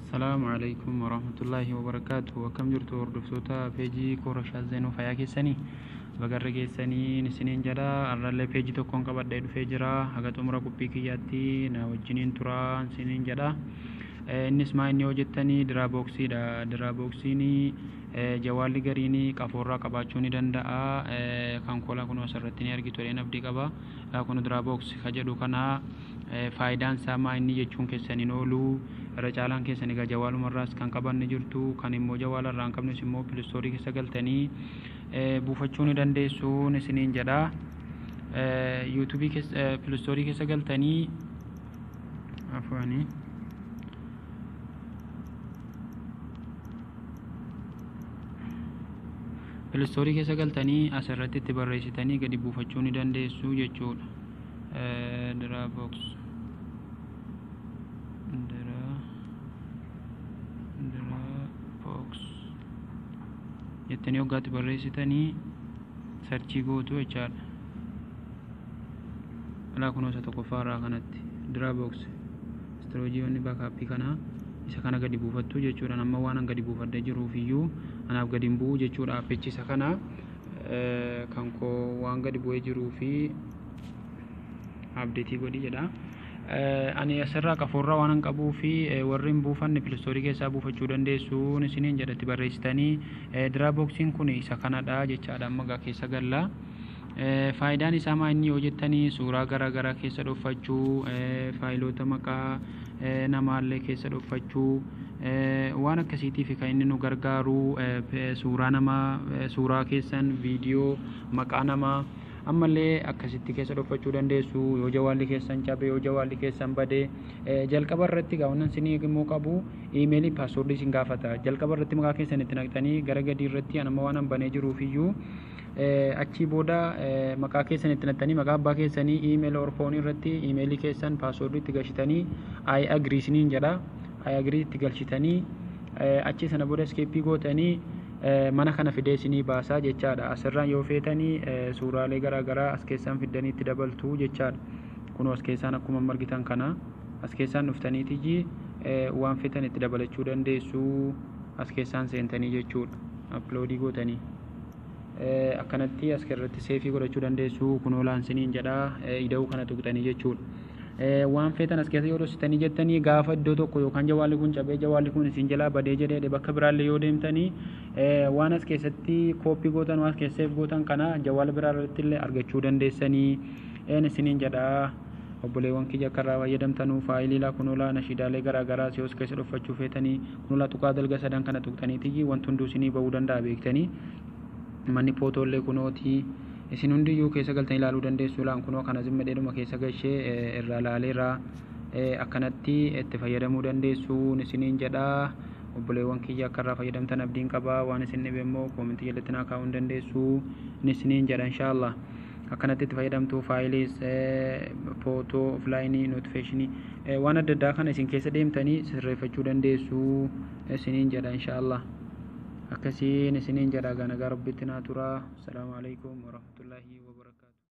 Assalaamu alaikum warahmatullaahi wabarakaatu. Akkam jirtu hordoftoota peejii Koorashaa Zeenuu, fayyaa keessanii? Bagarra geessanii isiniin jedha. Har'allee peejii tokkoon qabadhee dhufee jira. Haga xumura qophii kiyyaatti na wajjiniin turaa isiniin jedha. Innis maa inni hojjettanii Dropboxiidha. Dropboxiin jawaalli gariin qafoorraa qabaachuu ni danda'a. Kan koolaa kun asirratti ni argitu jedheen abdii qaba. Kun Dropbox ka jedhu kana faayidaan isaa maa inni jechuun keessan hin oolu. Irra caalaan keessan egaa jawaalumarraas kan qaban ni jirtu, kan immoo jawaala irraa hin qabnes immoo Play Store keessa galtanii buufachuu ni dandeessu isiniin jedha. YouTubeii keessa, Play Store keessa galtanii, afaanii Play Store keessa galtanii asirratti itti barreessitanii gadi buufachuu ni dandeessu jechuudha. Dropbox, Dropbox jettanii waggaatti barreessitanii search gootu jechaadha. Alaa kunoo isa tokkoffaa irraa kanatti Dropbox storage wanni backup kanaa isa kana gadi buufattu jechuudha. Amma waan an gadi buufadhee jiruuf iyyuu anaaf gadi hin bu'u jechuudha. Appichi isa kana kan koo waan gadi bu'ee jiruu fi update godhi jedha. Ani asirraa qafoorraa waan hin qabuu fi warri hin buufanne Play Store keessaa buufachuu dandeessu isiniin jedhatti barreessitanii. Dropboxiin kun isa kanadha jechaadha. Amma gaa keessa galla. Faayidaan isaa maa inni yoo jettanii, suuraa garaa garaa keessa dhokfachuu, faayiloota maqaa namaallee keessa dhokfachuu, waan akkasiitiif kan inni nu gargaaru. Suuraa namaa, suuraa keessan, viidiyoo, maqaa namaa ammallee akkasitti keessa dhokfachuu dandeessu. Yoo jawaalli keessan cabe, yoo jawaalli keessan bade, jalqaba irratti gaawwannan isinii immoo qabu iimeelii password isin gaafata. Jalqaba irratti maqaa keessan itti naqxanii gara gadii irratti, anamma waan an banee jiruuf iyyuu, achii booda maqaa keessan itti naqxanii, maqaa abbaa keessanii, email or phone irratti iimeelii keessan password itti galchitanii, "I agree" isiniin jedha. "I agree" itti galchitanii, achii sana booda skip gootanii mana kana fidee isinii baasaa jechaadha. Asirraan yoo feetanii suuraalee garaagaraa as keessaan fiddanii itti dabaltu jechaadha. Kunoo as keessaan akkuma argitan kana as keessaan dhuftaniitiji waan feetan itti dabalachuu dandeessu as keessaan seentanii jechuudha. Upload gootanii. Akkanatti as irratti save godhachuu dandeessu. Kunoo laansiniin jedha, ida'uu kana tuqxanii jechuudha. Waan feetan as keessa yoo dhoksitanii jettanii, gaafa iddoo tokko yookaan jawaalli kun cabee, jawaalli kun isin jalaa badee jedhee bakka biraallee yoo deemtanii, waan as keessatti copy gootan, waan as keessa save gootan kana jawaala biraa irratti illee argachuu dandeessanii een isiniin jedha. Obboleewwan kiyya, akka irraa fayyadamtanuu faayilii laa kunoolaa nashiidaalee garaa garaa si os keessa dhokfachuu feetanii, kunoolaa tuqaa dalga sadan kana tuqxaniitiyyi wanti hunduu isinii bahuu danda'a beektanii. Manni pootollee kunootii isin hundiyyuu keessa galtanii ilaaluu dandeessu. Laan kunoo kana zimmadheedhuma keessa gashee irraa ilaaleera. Akkanatti itti fayyadamuu dandeessu isiniin jedha. Obboleewwan kiyya, akka irraa fayyadamtan abdiin qaba. Waan isin dhibe immoo comment jalatti naa kaa'uu dandeessu isiniin jedha. Inshaallah akkanatti itti fayyadamtu. Faayiliis, photo, offline, notification, waan adda addaa kana isin keessa deemtanii sirreeffachuu dandeessu isiniin jedha. Inshaallah akkasiin isiniin jedha. Ganagaa rabbitti naa tura. Assalaamu alaikum warahmatullaahi wabarakatuh.